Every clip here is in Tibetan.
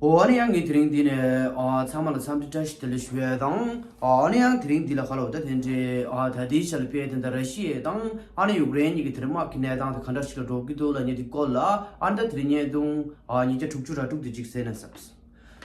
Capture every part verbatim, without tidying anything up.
ཨོ་ཨ་ནི་ཡང་ངས་དེ་རིང་འདི་ནས་ཨ་ཚང་མ་ལ་འཚམས་འདྲི་བཀྲ་ཤིས་བདེ་ལེགས་ཞུ་ཡས་དང་། ཨ་ནི་ཡང་དེ་རིང་འདི་ལ་ཁ་ལོ་ད་དེ་འདྲའི་ཨ་ད་ལྟའི་ཆར་དཔེ་དེ་འདྲ་ར་ཤི་ཡ་དང་ཨ་ནི་ཡུཀ་རེན་གཉིས་ཀྱི་དེར་དམག་གི་གནས་སྟངས་དེ་ག་འདྲ་ཞིག་ལ་འགྲོ་གི་འདུག་ལབ་མཁན་དེ་སྐོར་ལ་ཨ་ནི་ད་དེ་རིང་བརྙན་ཐུང་ཨ་ཉིས་བརྒྱ་དྲུག་ཅུ་ར་དྲུག་དེ་ཅིག་གསན་ན་བསམས།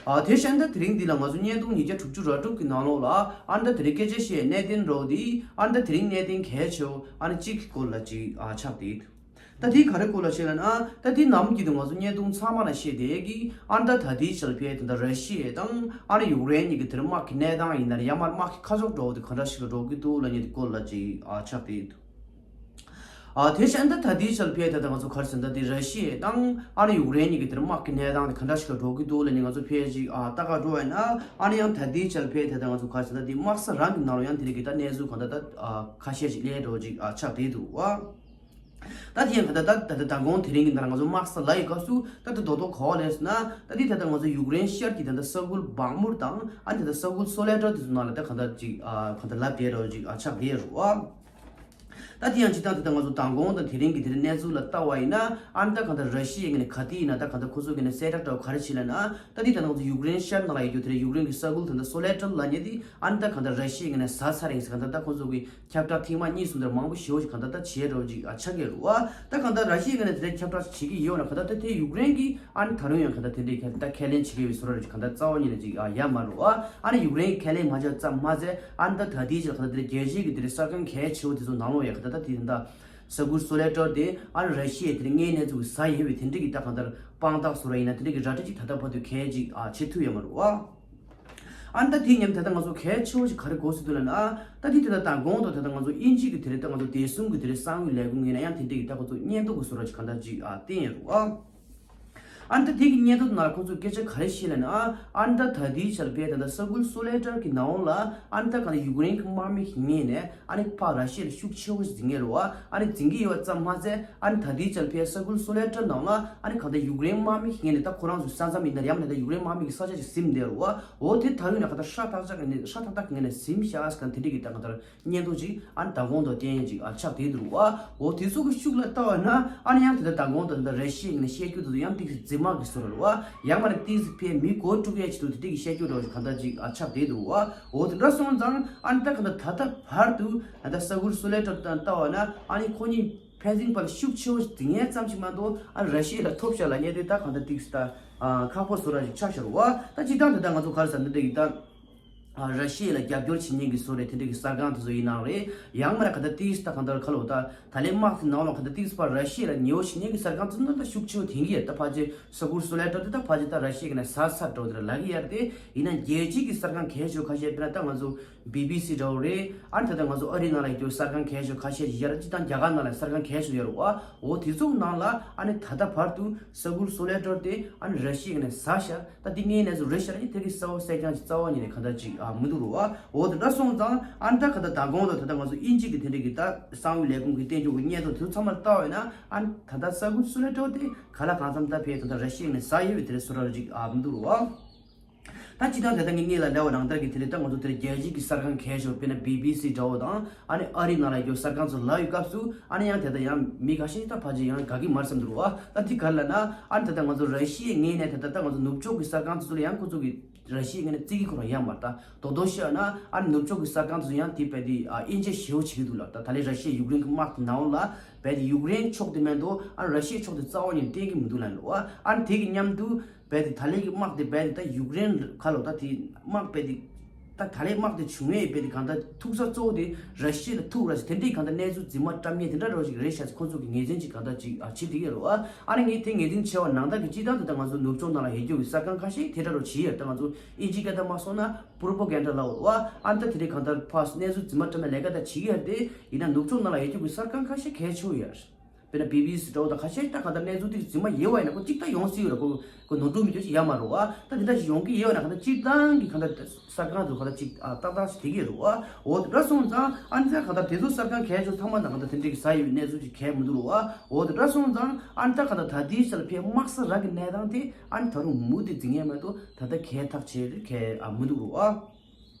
ཨ་དེ་བཞིན་ད་དེ་རིང་འདི་ལ་ང་ཚོ་བརྙན་ཐུང་ཉིས་བརྒྱ་དྲུག་ཅུ་ར་དྲུག་གི་ནང་ལོགས་ལ་ཨ་ནི་ད་དེ་རིང་སྐད་ཆ་བཤད་གནད་དོན་རོགས་དེ་ཨ་ནི་ད་དེ་རིང་གནད་དོན་གལ་ཆེ་བོ་ཨ་ནི་གཅིག་གི་སྐོར་ལ་ཅིག་ཨ་ཆགས་བསྡད་འདུག་ད་དེ་ག་རེ་སྐོར་ལ་བཤད་ལབ་ན། ད་དེ་ནམ་གྱི་དུས་ང་ཚོ་བརྙན་ཐུང་ཚང་མ་ལ་བཤད་བསྡད་ཀྱི་ཨ་ནི་ད་ད་ལྟའི་ཆར་དཔེ་དེ་འདྲ་ར་ཤི་ཡ་དང་ཨ་ནི་ཡུཀ་རེན་གཉིས་ཀྱི་དེར་དམག་གི་གནས་སྟངས་ཡིན་ན་ཡང་མར་དམག་གི་ཁ་ཕྱོགས་འགྲོ་བ་དེ་ག་འདྲ་ཞིག་ལ་འགྲོ་གི་འདུག་ལབ་མཁན་དེ་སྐོར་ལ་ཅིག་ཨ་ཆགས་བསྡད་འདུག་ཨ་དེ་བཞིན་ད་ད་ལྟའི་ཆར་དཔེ་ད་ལྟ་ང་ཚོ་ག་རེ་ཟེར་ན་ད་དེ་ར་ཤི་ཡ་དང་ཨ་ནི་ཡུཀ་རེན་གཉིས་ཀྱི་དེར་དམག་གི་གནས་སྟངས་དེ་ག་འདྲ་ཞིག་ལ་འགྲོ་གི་འདུག་ལབ་ནས་ང་ཚོ་ཕལ་ཆེར་ཨ་ལྟ་ག་འགྲོ་བ་ཡིན་ན། ཨ་ནི་ཡང་ད་ལྟའི་ཆར་དཔེ་ད་ལྟ་ང་ཚོ་ག་རེ་ཟེར་ན་ད་དེ་དམག་ས་རང་གི་ནང་ལ་ཡང་དེ་རིགས་ཀྱི་ད་གནས་ཚུལ་གང་ལྟར་ད་ཨ་ཁ་ཤས་ཤིག་སླེབས་འགྲོ་ཅིག་ཨ་ཆགས་བསྡད་འདུག་ཨ། ད་དེ་ཡང་ག་ད་ད་ད་ད་དགོང་དེ་རིང་གི་ནང་ལ་ང་ཚོ་དམག་ས་ལ་ཡི་སྐབས་སུ་ད་ད་རྡོག་རྡོག་ག་པར་སླེབས་སོང་ན། ད་དེ་ད་ལྟ་ང་ཚོ་ཡུཀ་རེན་ཤར་གྱི་ད་ལྟ་ས་ཁུལ་བག་མུར་དང་ཨ་ནི་ད་ལྟ་ས་ཁུལ་སོ་ལེ་ཏར་དེ་ཚོ་ནང་ལ་ད་གང་ལྟར་ཅིག་ཨ་གང་ལྟར་ལབ་བསྡད་རོགས་ཅིག་ཨ་ཆགས་བསྡད་རུ་ཨ། ད་དེ་ཡང་ཅི་ད་ད་ལྟ་ང་ཚོ་མདང་དགོང་དང་དེ་རིང་གི་དེ་རིང་གནས་ཚུལ་ལ་ལྟ་བ་ཡིན་ན་ཨ་ནི་ད་གང་ལྟར་ར་ཤི་ཡའི་ངོས་ནས་ག་དུས་ཡིན་ན་ད་གང་ལྟར་ཁོ་ཚོ་གི་ནས་གསལ་བསྒྲགས་འདྲ་བོ་ག་རེ་བྱས་ལབ་ན། ད་དེ་ད་ལྟ་ང་ཚོ་ཡུཀ་རེན་ཤར་ནང་ལ་ཡོད་རྒྱུ་དེ་རིང་ཡུཀ་རེན་གྱི་ས་ཁུལ་ད་ལྟ་སོ་ལེ་ཏར་ལབ་མཁན་དེ་ཨ་ནི་ད་གང་ལྟར་ར་ཤི་ཡའི་ངོས་ནས་ཟ་ཚར་རེད་ཟེར། གང་ལྟར་ད་ཁོ་ཚོ་གི་ཁྱབ་བསྒྲགས་ཐེངས་མ་གཉིས་གསུམ་དེར་མང་པོ་ཞེ་པོ་ཞིག་གང་ལྟར་ད་བྱས་འགྲོ་ཅིག་ཨ་ཆགས་ཀྱི་རེད་བ། ད་གང་ལྟར་ར་ཤི་ཡའི་ངོས་ནས་དེ་འདྲའི་ཁྱབ་བསྒྲགས་བྱེད་ཀྱི་ཡོད་ན་གང་ལྟར་ད་དེ་ཡུཀ་རེན་གྱིས་ཨ་ནི་ད་རུང་ཡང་གང་ལྟར་དེ་འདྲའི་ཁ་ད་ཁས་ལེན་བྱེད་ཀྱི་ཡོད་པའི་བཟོ་འདྲ་ཅིག་གང་ལྟར་རྩ་བ་ཉིད་ནས་ཅིག་ཨ་ཡོད་མ་རེད་བ། ཨ་ནི་ཡུཀ་རེན་གྱིས་ཁས་ལེན་མ་བྱས་ཙམ་མ་ཟད་ཨ་ནི་ད་ད་ལྟའི་ཆར་གང་ལྟར་དེ་འདྲའི་རྒྱལ་སྤྱིའི་གི་དེ་འདྲའི་གསར་ཁང་གལ་ཆེ་བོ་དེ་ཚོ་ནང་ལོགས་ཡང་གང་ལྟར་ད་དེ་ད་ས་ཁུལ་སོ་ལེ་ཏར་དེ་ཨ་ནི་ར་ཤི་ཡའི་དེ་འདྲའི་དངོས་གནས་ཚུགས་ཟ་ཡོད་པའི་དེ་འདྲའི་གི་ད་གང་ལྟར་དཔང་རྟགས་བཟོ་འདྲ་ཡིན་ན་དེ་འདྲའི་གི་ར་སྤྲོད་ཅིག་ད་ལྟ་བར་དུ་གལ་ཅིག་ཨ་བྱེད་ཐུབ་ཡོད་མ་རེད་བ། ཨ་ནི་ད་དེའི་མཉམ་དུ་ད་ལྟ་ང་ཚོ་གལ་ཆེ་བོ་ཞིག་ག་རེ་གོ་སྲིད་འདུག་ལབ་ན། ད་དེ་ད་ལྟ་དང་གོང་དུ་ད་ལྟ་ང་ཚོ་དབྱིན་ཇི་གི་དེ་རིང་ད་ང་ཚོ་བདེ་སྲུང་གི་དེ་རིང་གསང་བའི་ལས་ཁུངས་ཡིན་ན་ཡང་དེ་འདྲའི་གི་ད་ཁོ་ཚོ་སྙན་ཐོ་གི་བཟོ་འདྲ་ཅིག་གང་ལྟར་ཅིག་ཨ་བསྟན་ཡོད་རེད་བ། ཨ་ནི་ད་དེ་གི་སྙན་ཐོ་ནང་ལ་ཁོ་ཚོས་སྐད་ཆ་ག་རེ་བཤད་ལབ་ན། ཨ་ནི་ད་ད་དེའི་ཆར་དཔེ་ད་ལྟ་ས་ཁུལ་སོ་ལེ་ཏར་གི་ནང་ལ་ཨ་ནི་ད་གང་ལྟར་ཡུཀ་རེན་གྱི་དམག་མི་ཞིག་ངོས་ནས་ཨ་ནི་ཕར་ར་ཤི་ཡ་ལ་ཤུགས་ཆེ་བོ་ཞིག་འཛིན་མཁན་རེད་བ། ཨ་ནི་འཛིན་གྱི་ཡོད་ཙམ་མ་ཟད་ཨ་ནི་ད་ལྟའི་ཆར་ཕའི་ས་ཁུལ་སོ་ལེ་ཏར་ནང་ལ་ཨ་ནི་གང་ལྟར་ཡུཀ་རེན་དམག་མི་ཞིག་ངོས་ནས་ད་ཁོ་རང་ཚོའི་ས་མཚམས་ཡིན་ན་ཡང་མིན་ན་ད་ཡུཀ་རེན་དམག་མི་གི་ས་ཆ་ཞིག་ཟིན་བསྡད་རེད་བ། འོ་དེ་ད་ཡོད་ན་གང་ལྟར་ཧྲ་ཐག་ཆག་གི་ངོས་ནས་ཧྲ་ཐག་ཐག་གི་ངོས་ནས་ཟིན་བཞག་ཟེར་གང་དེ་འདྲ་གི་ད་གང་ལྟར་སྙན་ཐོ་ཅིག་ཨ་ནི་ད་གོང་དུ་བསྟན་ཡས་ཅིག་ཨ་ཆགས་བསྡད་འདུག་བ། འོ་དེ་ཚོ་གི་ཤུགས་ལ་ལྟ་བ་ན་ཨ་ནི་ཡང་དེ་ལྟར་ད་གོང་དུ་ད་ལྟ་ར་ཤི་ཡའི་ངོས་ནས་བཤད་རྒྱུ་དེ་ཚོ་ཡང་ཏིག་ཙི་རྫུན་མ་གི་བཟོ་འདྲ་རེད་བ། ཡང་མིན་ན་ཏིག་ཙི་ཕའི་མི་མགོ་དཀྲུག་ཡས་ཆེད་དུ་དེ་འདྲ་གི་བཤད་རྒྱུ་འདྲ་བོ་ཞིག་གང་ལྟར་ཅིག་ཨ་ཆགས་བསྡད་འདུག་བ། འོ་དེ་འདྲ་སོང་ཙང་ཨ་ནི་ད་གང་ལྟར་ད་ལྟ་བར་དུ་ད་ལྟ་ས་ཁུལ་སོ་ལེ་ཏར་དང་ལྟ་བ་ན་ཨ་ནི་ཁོ་གཉིས་ཕན་ཚུན་བར་ལ་ཤུགས་ཆེ་བོ་ཞིག་འཛིན་ཡས་ཙམ་ཞིག་མ་གཏོགས་ཨ་ར་ཤི་ཡ་ལ་ཐོབ་ཤག་ལབ་མཁན་དེ་ད་གང་ལྟར་ཏིག་ཙི་ད་ཨ་ཁག་པོ་བཟོ་འདྲ་ཞིག་ཆགས་ཤག་རེད་བ། ད་སྤྱིར་བཏང་དེ་ད་ང་ཚོ་ག་རེ་ཟེར་ན་འདི་འདྲ་ཡིན་ད། ཨ་ར་ཤི་ཡ་ལ་རྒྱབ་སྐྱོར་བྱེད་མཁན་གྱི་བཟོ་འདྲ་དེ་འདྲ་གི་གསར་ཁང་དེ་ཚོ་ཡིན་ནའང་རེད། ཡང་མིན་ན་གང་ལྟར་ཏིག་ཙི་ད་གང་ལྟར་ཁ་ལོ་ད་ད་ལན་དམག་དེ་ནང་ལ་གང་ལྟར་ཏིག་ཙི་ཕར་ར་ཤི་ཡ་ལ་ཉེ་བོ་བྱེད་མཁན་གྱི་གསར་ཁང་དེ་ཚོ་ད་ཤུགས་ཆེ་བོ་འཐེན་གྱི་ཡོད། ད་ཕལ་ཆེར་ས་ཁུལ་སོ་ལེ་ཏར་དེ་ད་ཕལ་ཆེར་ད་ར་ཤི་ཡ་གི་ནས་ཟ་ཚར་འགྲོ་དེ་འདྲ་ལབ་ཀྱི་ཡོད་རེད་དེ། ཡིན་ན་རྒྱལ་སྤྱིའི་གི་གསར་ཁང་གལ་ཆེ་བོ་ཁ་ཤས་དཔེར་ན་ད་ང་ཚོ་བི་བི་སི་འདྲ་བོ་རེད། ཨ་ནི་ད་ལྟ་ང་ཚོ་ཨ་རིའི་ནང་ལ་ཡོད་རྒྱུ་གསར་ཁང་གལ་ཆེ་བོ་ཁ་ཤས་ཡོད་རེད། སྤྱིར་བཏང་རྒྱ་གར་ནང་ལ་གསར་ཁང་གལ་ཆེ་བོ་ཡོད་རེད་བ། འོ་དེ་ཚོ་ནང་ལ་ཨ་ནི་ད་ལྟ་བར་དུ་ས་ཁུལ་སོ་ལེ་ཏར་དེ་ཨ་ནི་ར་ཤི་ཡ་གི་ནས་ཟ་ཤག་ད་འདི་ངའི་གནས་ཚུལ་རེད་ཤག་ལ་ནི་དེ་གི་གསལ་བོ་གསལ་རྐྱང་ཅིག་རྩ་བ་ཉིད་ནས་གང་ལྟར་ཅིག་ཨ་མི་འདུག་རུ་བ། འོ་དེ་འདྲ་སོང་ཙང་ཨ་ནི་ད་ག་ད་ད་གོང་དུ་ད་ལྟ་ང་ཚོ་དབྱིན་ཇི་གི་དེ་འདྲ་གི་ད་གསང་བའི་ལས་ཁུངས་ཀྱི་བསྟན་འགྱུར་གྱི་སྙན་ཐོ་དེ་ཚོ་ཚང་མ་ལྟ་བས་ན་ཨ་ནི་ད་ལྟ་ས་ཁུལ་སུ་ལ་སྤྲོ་དེ་ག་ལ་གང་འཚམ་ད་ཕེ་ད་ལྟ་ར་ཤི་ཡ་ནས་ཟ་ཡོད་པའི་དེ་འདྲ་བཟོ་འདྲ་ཅིག་ཨ་མི་འདུག་རུ་བ། ད་སྤྱིར་བཏང་དེ་ལྟ་ངས་ངེད་ལ་ལབ་པ་ནང་ལྟར་གྱི་དེ་ལས་ད་ང་ཚོ་དེར་རྒྱལ་སྤྱིའི་གི་གསར་ཁང་གལ་ཆེ་བ་དཔེར་ན་བི་བི་སི་འདྲ་བོ་དང་ཨ་ནི་ཨ་རིའི་ནང་ལ་ཡོད་གསར་ཁང་ཚོ་ལབ་ཡོད་སྐབས་སུ་ཨ་ནི་ཡང་དེ་ལྟ་ཡང་མི་ཁ་ཤས་ད་ཕལ་ཆེར་ཡང་དགའ་གི་མ་རེད་བསམ་འདུག་རུ་བ། ད་འདི་ག་རེ་ལབ་ན་ཨ་ནི་ད་ལྟ་ང་ཚོ་ར་ཤི་ཡའི་ངོས་ནས་ད་ལྟ་ད་ང་ཚོ་ནུབ་ཕྱོགས་ཀྱི་གསར་ཁང་ཚོ་ལ་ཡང་ཁོ་ཚོ་གི་ར་ཤི་ཡའི་ངོས་ནས་བརྩི་གི་ཁོ་རང་ཡང་མ་རེད། ད་རྡོག་རྡོག་བཤད་ན་ཨ་ནི་ནུབ་ཕྱོགས་ཀྱི་གསར་ཁང་ཚོ་ཡང་དེ་རྦད་དེ་ཨ་དབྱེ་འབྱེད་ཞེ་པོ་བྱེད་ཀྱི་འདུག་ལབ། ད་ད་ལན་ར་ཤི་ཡ་ཡུཀ་རེན་གྱི་དམག་གི་ནང་ལ་རྦད་དེ་ཡུཀ་རེན་ཕྱོགས་དེ་མེད་དོ་ཨ་ནི་ར་ཤི་ཡའི་ཕྱོགས་དེ་རྩ་བ་ཉིད་ནས་བསྟན་གྱི་མི་འདུག་ལབ་ལབ་བ། ཨ་ནི་དེ་གི་མཉམ་དུ་རྦད་དེ་ད་ལན་གྱི་དམག་དེ་རྦད་དེ་ད་ཡུཀ་རེན་ཁ་ལོ་ད་དེ་དམག་རྦད་དེ་ད་ད་ལན་དམག་དེ་བྱུང་ཡས་རྦད་དེ་གང་ལྟར་ཐུག་ས་གཙོ་བོ་དེ་ར་ཤི་ཡ་ལ་ཐུག་ར་ཞིག་དེ་འདྲའི་གང་ལྟར་གནས་ཚུལ་རྫུན་མ་བཀྲམ་ཡས་དེ་འདྲ་རོ་ཞིག་རེད་ཤག་ཁོ་ཚོ་གི་ངོས་འཛིན་ཅིག་གང་ལྟར་ཅིག་ཨ་བྱེད་བསྡད་ཀྱི་རེད་བ། ཨ་ནི་ངས་དེ་ངོས་འཛིན་བྱས་པ་ནང་ལྟར་གྱི་སྤྱིར་བཏང་དུ་ད་ང་ཚོ་ནུབ་ཕྱོགས་ནང་ལ་ཡོད་རྒྱུ་གི་གསར་ཁང་ཁ་ཤས་དེ་འདྲ་རོ་བྱེད་ཡས། ད་ང་ཚོ་དབྱིན་ཇིའི་སྐད་བརྡ་མ་སོང་ན་པོ་རོ་པོ་གན་ཌ་ལབ་ཡོད་རེད་བ། ཨ་ནི་ད་དེ་འདྲའི་གང་ལྟར་ཕར་གནས་ཚུལ་རྫུན་མ་བཀྲམ་ནས་ལས་ཀ་ད་བྱེད་ཀྱི་ཡོད་རེད་དེ། ཡིན་ན་ནུབ་ཕྱོགས་ནང་ལ་ཡོད་རྒྱུ་གི་གསར་ཁང་ཁ་ཤས་གལ་ཆེ་བོ་ཡོད་རེད། དཔེར་ན་བི་བི་སི་འདྲ་བོ་དང་ཁ་ཤས་ད་གང་ལྟར་གནས་ཚུལ་དེ་རྫུན་མ་ཡོད་པ་ཡིན་ན་ཁོ་གཅིག་ད་ཡོང་སྲིད་ཡོད་རེད། ཁོ་ཁོ་ནོར་འཁྲུལ་མི་འདུག་ཅིག་ཡོད་མ་རེད་བ། ད་དེ་འདྲ་ཞིག་ཡོང་གི་ཡོད་ན་གང་ལྟར་སྤྱིར་བཏང་གི་གང་ལྟར་གསར་ཁང་དུ་གང་ལྟར་ཅིག་ཨ་ཏག་ཏག་ཞིག་བསྡད་ཀྱི་རེད་བ། འོ་དེ་འདྲ་སོང་ཙང་ཨ་ནི་ད་གང་ལྟར་དེ་ཚོ་གསར་ཁང་གལ་ཆེ་ཚང་མ་ནང་གང་ལྟར་དེ་འདྲ་གི་ཟ་ཡོད་གནས་ཚུལ་ཅིག་གལ་མི་འདུག་རེད་བ། འོ་དེ་འདྲ་སོང་ཙང་ཨ་ནི་ད་གང་ལྟར་ད་ལྟའི་ཆར་ལ་ཕའི་དམག་ས་ར་གི་གནས་སྟངས་དེ་ཨ་ནི་ད་རུང་མུ་མཐུད་འཛིན་ཡས་མ་གཏོགས་ད་ལྟ་གལ་ཐག་ཆོད་རེད་གལ་ཨ་མི་འདུག་རེད་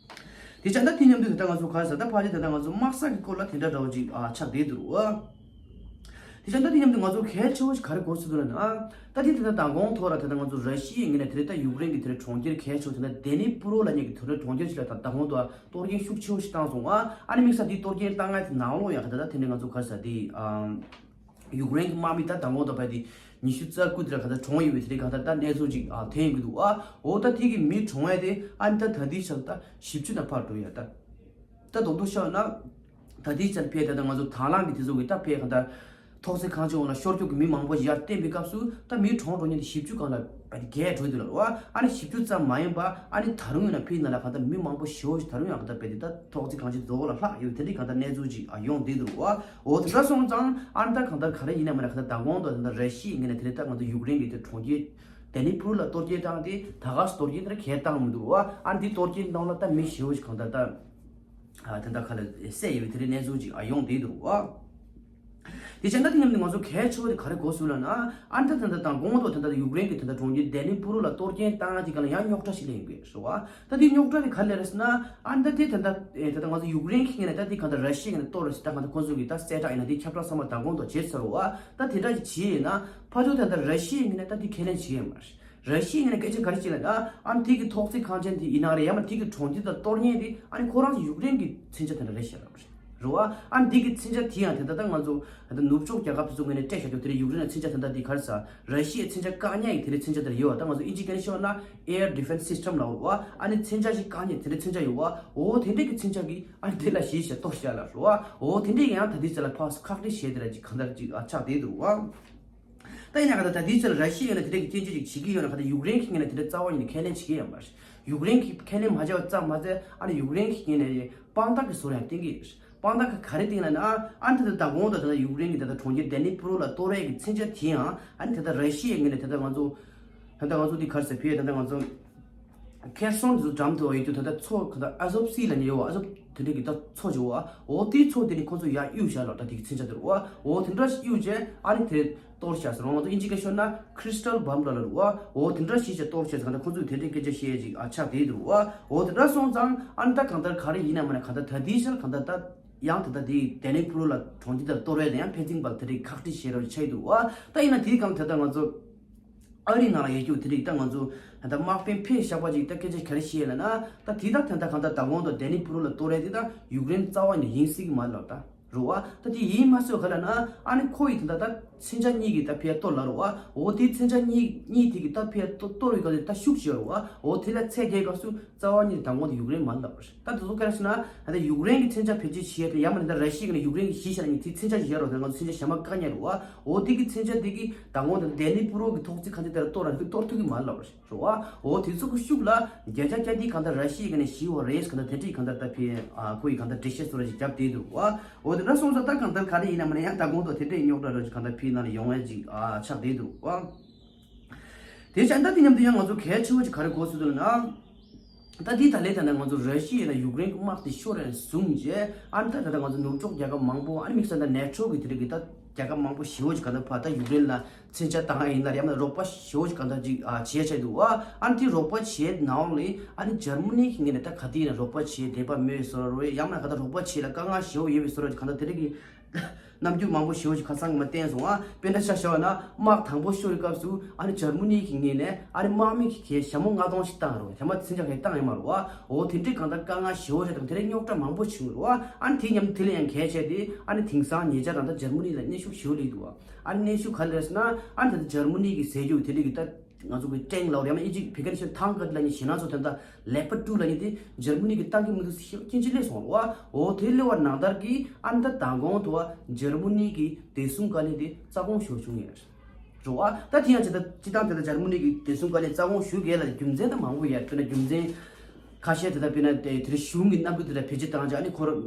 བ། དེ་བྱས་ན་དེ་མཉམ་དུ་ད་ལྟ་ང་ཚོ་ག་རེ་ཟེར་ད་ཕལ་ཆེར་ད་ལྟ་ང་ཚོ་དམག་ས་གི་སྐོར་ལ་དེ་འདྲ་འདྲ་བོ་ཅིག་ཨ་ཆགས་བསྡད་འདུག་རེད་བ། དེ་བྱས་ད་དེ་མཉམ་དུ་ང་ཚོ་གལ་ཆེ་བོ་ཞིག་ག་རེ་གོ་སྲིད་འདུག་ལབ་ན། ད་དེ་དེ་ད་མདང་དགོང་ཐོག་ལ་དེ་ད་ང་ཚོ་ར་ཤི་ཡའི་ངོས་ནས་དེ་རིང་ད་ཡུཀ་རེན་གྱི་དེ་རིང་གྲོང་ཁྱེར་གལ་ཆེ་བོ་དེ་ད་ཌེ་ནི་པུ་རོ་ལབ་མཁན་གྱི་དེ་རིང་གྲོང་ཁྱེར་ཞིག་ལ་ད་མདང་དགོང་དུ་གཏོར་སྐྱོན་ཤུགས་ཆེ་བོ་ཞིག་བཏང་སོང་ཨ། ཨ་ནི་དམིགས་བསལ་དེ་གཏོར་སྐྱོན་བཏང་མཁན་དེ་ནང་ལོགས་ཡང་ག་ད་ད་དེ་ནས་ང་ཚོ་ག་རེ་ཟེར་དེ་ཨམ། ཡུཀ་རེན་གྱི་དམག་མི་ད་མདང་དགོང་དུ་བས་དེ་ཉི་ཤུ་རྩ་དགུ་དེ་ལ་ག་ད་གྲོངས་ཡོད་པའི་དེ་རིང་ག་ད་ད་གནས་ཚུལ་ཅིག་ཨ་ཐོན་ཡོང་གི་འདུག་ཨ། འོ་ད་དེ་གི་མི་གྲོངས་ཡ་དེ་ཨ་ནི་ད་ད་དེའི་ཆར་ད་བཞི་བཅུ་ན་ཕར་འགྲོ་ཡ་ད། ད་རྡོག་རྡོག་བཤད་ན། ད་ལྟའི་ཆར་ཕེ་ད་ལྟ་ང་ཚོ་དང་བླངས་ཀྱི་དེ་ཚོ་གི་ད་ཕེ་གང་ལྟར་ཐོག་བརྩེགས་ཁང་ཆེན་འོག་ལ་ཤོར་རྒྱུ་གི་མི་མང་པོ་ཡར་བསྟན་པའི་སྐབས་སུ་ད་མི་གྲོངས་འགྲོ་མཁན་དེ་བཞི་བཅུ་སྒང་ལ་བརྒལ་འགྲོ་དུས་ལ་རོ། ཨ་ནི་བཞི་བཅུ་ཙམ་མ་ཡིན་པ་ཨ་ནི་ད་རུང་ཡིན་ན་ཕེ་ནང་ལ་གང་ལྟར་མི་མང་པོ་ཞེ་པོ་ཞིག་ད་རུང་ཡང་གང་ལྟར་བེད་དེ་ད་ཐོག་བརྩེགས་ཁང་ཆེན་རྫོགས་ལ་ལྷག་ཡོད་དེ་འདྲའི་གང་ལྟར་གནས་ཚུལ་ཅིག་ཡོང་བསྡད་འདུག་རོ། འོ་དེ་འདྲ་སོང་ཙང་ཨ་ནི་ད་གང་ལྟར་ག་རེ་ཡིན་ན་མིན་ན་གང་ལྟར་ད་གོང་དུ་ད་ལྟ་ར་ཤི་ཡའི་ངོས་ནས་དེ་རིང་ད་ང་ཚོ་ཡུཀ་རེན་གྱི་དེ་གྲོང་ཁྱེར་ཌེ་ནི་པུ་རོ་ལ་གཏོར་སྐྱོན་བཏང་སྟེ་ད་ག་སུ་གཏོར་སྐྱོན་དེ་འདྲ་གས་བཏང་མི་འདུག་རོ། ཨ་ནི་དེ་གཏོར་སྐྱོན་ནང་ལ་ད་མི་ཞེ་པོ་ཞིག་གང་ལྟར་ད། ཨ་དེ་འདྲ་ཁ་ལ་བསད་ཡོད་པའི་དེ་རིང་གནས་ཚུལ་ཅིག་ཨ་ཡོང་བསྡད་འདུག་ཨ། དེ་བྱས་ན་དེ་མཉམ་དུ་ང་ཚོ་གལ་ཆེ་བ་དེ་ག་རེ་གོ་སོང་ལབ་ན། ཨ་ནི་ད་དེ་འདྲ་དང་གོང་དུ་དེ་འདྲ་ཡུཀ་རེན་གྱི་དེ་འདྲ་གྲོང་ཁྱེར་ཌེ་ནི་པུ་རུ་ལ་གཏོར་སྐྱོན་བཏང་ཡ་དེ་ག་ལ་ཡང་རྙོག་དྲ་ཞིག་སླེབས་ཡོང་གི་རེད་ཟེར་བ། ད་དེ་རྙོག་དྲ་དེ་ག་རེ་རེད་ཟེར་ན། ཨ་ནི་ད་དེ་དེ་འདྲ་ཨེ་དེ་འདྲ་ང་ཚོ་ཡུཀ་རེན་གྱི་ངོས་ནས་ད་དེ་གང་ལྟར་ར་ཤི་ཡའི་ངོས་ནས་གཏོར་རེད་ཟེར། ད་གང་ལྟར་ཁོང་ཚོ་གིས་ད་གསལ་བསྒྲགས་ཡིན་ན་དེ་ཁྱབ་བསྒྲགས་ཚང་མ་དང་གོང་དུ་བྱས་ཚར་བ། ད་དེ་འདྲ་ཞིག་བྱས་ཡིན་ན་ཕར་ཚུར་ད་ལྟ་ར་ཤི་ཡའི་ངོས་ནས་ད་དེ་ཁས་ལེན་བྱེད་ཀྱི་ཡོད་མ་རེད། ར་ཤི་ཡའི་ངོས་ནས་སྐད་ཆ་ག་རེ་བྱས་ལབ་ན། ཨ་ནི་དེ་གི་ཐོག་བརྩེགས་ཁང་ཆེན་དེ་ཡིན་ན་རེད། ཡང་ན་དེ་གི་གྲོང་ཁྱེར་དང་གཏོར་མཁན་དེ་ཨ་ནི་ཁོ་རང་ཚོ་ཡུཀ་རེན་གྱི་མཚོན་ཆ་དེ་འདྲ་རེད་བཤད་ལབ་རེད་རེད་བ། ཨ་ནི་དེ་གི་མཚོན་ཆ་དེ་ཡང་དེ་ད་ལྟ་ང་ཚོ་ད་ལྟ་ནུབ་ཕྱོགས་རྒྱལ་ཁབ་དེ་ཚོ་ངོས་ནས་སྤྲད་བཞག་རྒྱུ་དེ་རེད། ཡུཀ་རེན་ལ་མཚོན་ཆ་དེ་འདྲ་དེ་ག་རེ་ཟ། ར་ཤི་ཡའི་མཚོན་ཆ་བཀག་ཉར་ཡི་དེ་རེད། མཚོན་ཆ་དེ་འདྲ་ཡོད་བ། ད་ང་ཚོ་ཨིན་ཇིའི་སྐད་ནས་བཤད་ན་air defense system ལབ་རེད་བ། ཨ་ནི་མཚོན་ཆ་ཞིག་བཀག་ཉར་དེ་འདྲ་མཚོན་ཆ་ཡོད་བ། འོ་དེ་འདྲ་གི་མཚོན་ཆ་གི་ཨ་ནི་དེ་ལ་གཞི་བྱས་གཏོར་བཞག་ལབ་རེད་བ། འོ་དེ་འདྲ་ཡང་ད་ལྟའི་ཆ་ལ་ཕར་ཁག་དཀྲི་བྱས་དེ་འདྲ་ཅིག་གང་ལྟར་ཅིག་ཨ་ཆགས་བསྡད་འདུག་བ། ད་ཡིན་ན་ག་ད་ད་ལྟའི་ཆར་ར་ཤི་ཡ་ནས་དེ་འདྲ་གི་སྐྱོན་བརྗོད་ཅིག་བྱེད་ཀྱི་ཡོད་ན། ག་ད་ཡུཀ་རེན་གྱི་ངོས་ནས་དེ་འདྲ་རྩ་བ་ཉིད་ནས་ཁས་ལེན་བྱེད་ཀྱི་ཡོད་མ་རེད། ཡུཀ་རེན་གྱིས་ཁས་ལེན་མ་བྱས་པ་ཙམ་མ་ཟད་ཨ་ནི་ཡུཀ་རེན་གྱི་ངོས་ནས་དཔང་རྟགས་ཀྱི་ཟུར་ཡང་བསྟན་གྱི་ཡོད་རེད། དཔང་རྟགས་ཀྱི་ག་རེ་བསྟན་ལབ་ན། ཨ་ནི་ད་ད་གོང་དུ་ད་ད་ཡུཀ་རེན་གྱི་ད་ད་གྲོང་ཁྱེར་ཌེ་ནི་པུ་རོ་ལ་གཏོར་ཡས་ཀྱི་མཚོན་ཆ་དེ་ཡང་ཨ་ནི་ད་ད་ར་ཤི་ཡའི་ངོས་ནས་ད་ད་ང་ཚོ་ད་ད་ང་ཚོ་འདི་ག་རེ་ཟེར་ཕེ་ད་ད་ང་ཚོ་ཁེར་སོང་དེ་ཚོ་འགྲམ་དུ་ཡོད་རྒྱུ་ད་ལྟ་མཚོ་ག་ད་ཨ་ཟོབ་སི་ལབ་ནས་ཡོད་བ། ཨ་ཟོབ་དེ་འདྲ་གི་ད་མཚོ་ཅིག་ཡོད་བ། འོ་དེའི་མཚོ་དེ་ནི་ཁོ་ཚོ་ཡར་གཡུགས་བཞག་ལབ། ད་དེ་གི་མཚོན་ཆ་དེ་རེད་བ། འོ་དེ་འདྲ་གཡུགས་བྱས་ཨ་ནི་དེ་གཏོར་བཞག་ཟེར་བ། ང་ཚོ་ཨིན་ཇི་སྐད་ཤོད་ན་crystal bomb ལབ་ལབ་རེད་བ། འོ་དེ་འདྲ་ཞིག་བྱས་གཏོར་བྱས་ཟེར། ད་ཁོ་ཚོས་དེ་འདྲའི་སྐད་ཆ་བཤད་ཅིག་ཨ་ཆགས་བསྡད་འདུག་བ། འོ་དེ་འདྲ་སོང་ཙང་ཨ་ནི་ད་གང་ལྟར་ག་རེ་ཡིན་ན་མིན་ན་གང་ལྟར་ད་དེའི་ཆར་གང་ལྟར་ད་ཡང་ད་ལྟ་དེ་ཌེ་ནི་པུ་རུ་ལ་གྲོང་ཁྱེར་དེར་གཏོར་བས་ད་ཡང་ཕན་ཚུན་བར་དེ་འདྲའི་ཁག་དཀྲི་བྱེད་རོགས་ཆགས་འདུག་བ། ད་ཡིན་ན་དེའི་སྒང་ད་ལྟ་ང་ཚོ་ཨ་རིའི་ནང་ལ་ཡོད་རྒྱུ་དེ་རིགས་ད་ང་ཚོ་ད་ལྟ་དམག་དཔོན་ཕེ་ཤག་པ་ཅིག་ད་སྐད་ཆ་ག་རེ་བཤད་ལབ་ན། ད་དེ་ད་ད་ད་གང་ལྟར་ད་གོང་དུ་ཌེ་ནི་པུ་རུ་ལ་གཏོར་ཡས་དེ་ད་ཡུཀ་རེན་རྩ་བ་ནས་ཡིན་སྲིད་ཀྱི་མ་རེད་ལབ་ད་རེད་བ། ད་དེ་ཡིན་མ་སྲིད་ག་ལབ་ན་ཨ་ནི་ཁོ་ཡིས་ད་ད་ད་མཚོན་ཆ་གཉིས་ཀྱིས་ད་ཕེ་གཏོར་ལབ་རེད་བ། འོ་དེ་མཚོན་ཆ་གཉིས་གཉིས་དེ་གིས་ད་ཕེ་གཏོར་གཏོར་བའི་སྐབས་དེ་ད་ཤུགས་ཆེ་རེད་བ། འོ་དེ་ལ་ཚད་བརྒལ་སྐབས་སུ་རྩ་བ་ཉིད་ནས་ད་གོང་དུ་ཡུཀ་རེན་མ་རེད་ལབ་པ་རེད། ད་དེ་ཚོ་ག་རེ་ཟེར་ན། ད་ལྟ་ཡུཀ་རེན་གྱི་མཚོན་ཆ་བེད་སྤྱོད་བྱེད་ཡས་དེ་ཡང་མིན་ད་ར་ཤི་ཡ་གི་ནས་ཡུཀ་རེན་གྱིས་གཞི་བཞག་ནས་དེ་མཚོན་ཆ་བཞག་རོགས་དེ་ང་ཚོ་མཚོན་ཆ་ཞན་མ་བཀག་ཉར་རེད་བ། འོ་དེ་གི་མཚོན་ཆ་དེ་གིས་ད་གོང་དུ་ཌེ་ནི་པུ་རོ་གི་ཐོག་བརྩེགས་ཁང་ཆེན་དེ་ལ་གཏོར་ར་དེ་གཏོར་ཐུབ་ཀྱི་མ་རེད་ལབ་པ་རེད་བ། འོ་དེ་ཚོ་གི་ཤུགས་ལ་བརྒྱ་ཆ་བརྒྱ་དེ་གང་ལྟར་ར་ཤི་ཡ་གི་ནས་ཞི་བ་རེད། གང་ལྟར་དེ་འདྲའི་གང་ལྟར་ད་ཕེ་ཨ་ཁོ་ཡིས་གང་ལྟར་འགྲེལ་བཤད་བཟོ་འདྲ་ཞིག་བརྒྱབ་བསྡད་འདུག་བ། འོ་དེ་འདྲ་སོང་ཙང་ད་གང་ལྟར་ག་རེ་ཡིན་ན་མིན་ན་ཡང་ད་གོང་དུ་དེ་འདྲའི་རྙོག་དྲ་འདྲ་ཞིག་གང་ལྟར་ཕེ་ནང་ལ་ཡོང་ཡས་ཅིག་ཨ་ཆགས་བསྡད་འདུག་བ། དེ་བྱས་ད་དེ་མཉམ་དུ་ཡང་ང་ཚོ་གལ་ཆེ་བོ་ཅིག་ག་རེ་གོ་སྲིད་འདུག་ལབ་ན། ད་དེ་ད་ལན་ད་ནས་ང་ཚོ་ར་ཤི་ཡ་དང་ཡུཀ་རེན་གྱི་དམག་དེ་ཤོར་ཡས་བཟུང་རྗེས་ཨ་ནི་ད་ད་ལྟ་ང་ཚོ་ནུབ་ཕྱོགས་རྒྱལ་ཁབ་མང་པོ་ཨ་ནི་དམིགས་བསལ་ད་ནེ་ཊོ་གི་དེ་རིགས་ཀྱི་ད་རྒྱལ་ཁབ་མང་པོ་ཞེ་བོ་ཅིག་ག་ད་ཕར་ད་ཡུཀ་རེན་ལ་མཚོན་ཆ་བཏང་ཡ་ཡིན་ན་རེད། ཡང་ན་རོགས་པ་ཞེ་བོ་ཅིག་ག་ད་ཅིག་ཨ་བྱས་བྱས་འདུག་བ། ཨ་ནི་དེ་རོགས་པ་བྱས་ནའང་ལས་ཨ་ནི་འཇར་མ་ནི་གི་ངོས་ནས་ད་ག་དུས་ཡིན་ན་རོགས་པ་བྱས་འདོད་པ་མེད་བཟོ་འདྲ་རེད། ཡང་ན་ག་ད་རོགས་པ་བྱས་ལ་དཀའ་ངལ་ཞེ་བོ་ཡོད་པའི་བཟོ་འདྲ་ཅིག་ག་ད་དེ་རིགས་ཀྱི་རྣམ་འགྱུར་མང་པོ་ཞེ་བོ་ཞིག་ཁ་སང་གི་མ་བསྟན་སོང་ཨ། དཔེར་ན་ཆ་བཞག་པ་ན་དམག་དང་པོ་ཤོར་བའི་སྐབས་སུ་ཨ་ནི་འཇར་མ་ནི་གི་ངོས་ནས་ཨ་ནི་དམག་མི་གི་གས་ཞྭ་མོ་ལྔ་སྟོང་ཞིག་བཏང་རོགས། དེ་མ་མཚོན་ཆ་གས་བཏང་ཡོད་མ་རེད་བ། འོ་དེ་འདྲའི་གང་ལྟར་དཀའ་ངལ་ཞེ་བོ་རེད་དང་དེ་འདྲའི་རྙོག་དྲ་མང་པོ་བྱུང་རེད་བ། ཨ་ནི་དེ་མཉམ་དུ་དེ་ལ་ཡང་གལ་ཆེ་སྟེ་ཨ་ནི་དེང་སང་ཉེ་ཆར་རང་ད་འཇར་མ་ནི་ལ་གནོན་ཤུགས་ཞེ་བོ་སླེབས་འདུག་བ། ཨ་ནི་གནོན་ཤུགས་ག་རེ་རེད་ཟེར་ན་ཨ་ནི་ད་ལྟ་འཇར་མ་ནི་གི་ཟས་རྒྱུ་དེ་འདྲ་གི་ད། ང་ཚོ་གི་ཊེང་ལབ་རེད། ཡང་ན་ཨིན་ཇི་ཕི་ཁ་ནས་བཤད་ན་ཐང་ཀ་ལབ་མཁན་ཞེད་སྣང་ཚོ་དེ་འདྲ་ལེ་པར་ཊུ་ལབ་མཁན་དེ་འཇར་མ་ནི་གིས་བཏང་གི་མི་འདུག་ཟེར་སྐྱོན་ཅིག་སླེབས་སོང་རེད་བ། འོ་དེ་སླེབས་པ་ནང་ལྟར་གྱི་ཨ་ནི་ད་མདང་དགོང་དུ་བ་འཇར་མ་ནི་གི་བདེ་སྲུང་བཀའ་བློན་དེ་རྩ་དགོངས་ཞུ་བྱུང་ཡོད་རེད་བ། ད་དེ་ཡང་ཇི་ལྟར་སྤྱི་བཏང་དེ་ལྟར་འཇར་མ་ནི་གི་བདེ་སྲུང་བཀའ་བློན་རྩ་དགོངས་ཞུ་དགོས་ལ་རྒྱུ་མཚན་ད་མང་པོ་ཡོད། དཔེར་ན་རྒྱུ་མཚན། ཁ་ཤས་དེ་ལྟར་དཔེར་ན་དེ་དེར་གཞུང་གི་གནམ་གྲུ་དེ་ལ་བེད་སྤྱོད་བཏང་རྗེས་ཨ་ནི་ཁོ་རང་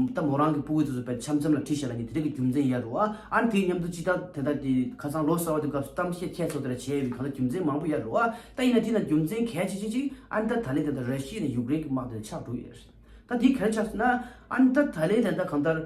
ད་མོ་རང་གི་ཕྲུ་གུ་དེ་ཚོ་དཔེ་འཆམ་འཆམ་ལ་ཁྲིད་བཞག་ལབ་མཁན་དེ་འདྲ་གི་རྒྱུ་མཚན་ཡོད་རེད་བ། ཨ་ནི་དེ་མཉམ་དུ་སྤྱི་བཏང་དེ་ལྟར་དེ་ཁ་སང་ལོ་གསར་བ་དེ་སྐབས་སུ་གཏམ་བཤད་ཁྱད་མཚར་དེ་འདྲ་བྱས་པའི་གང་ལྟར་རྒྱུ་མཚན་མང་པོ་ཡོད་རེད་བ། ད་ཡིན་ན་དེ་ན་རྒྱུ་མཚན་གལ་ཆེ་ཤོས་ཅིག་ཨ་ནི་ད་ད་ལན་དེ་ལྟར་ར་ཤི་ཡ་ནས་ཡུཀ་རེན་གྱི་དམག་དེ་ཆགས་འགྲོ་ཡོད་རེད། ད་དེ་ག་རེ་ཆགས་ཟེར་ན་ཨ་ནི་ད་ད་ལན་དེ་ལྟར་གང་ལྟར།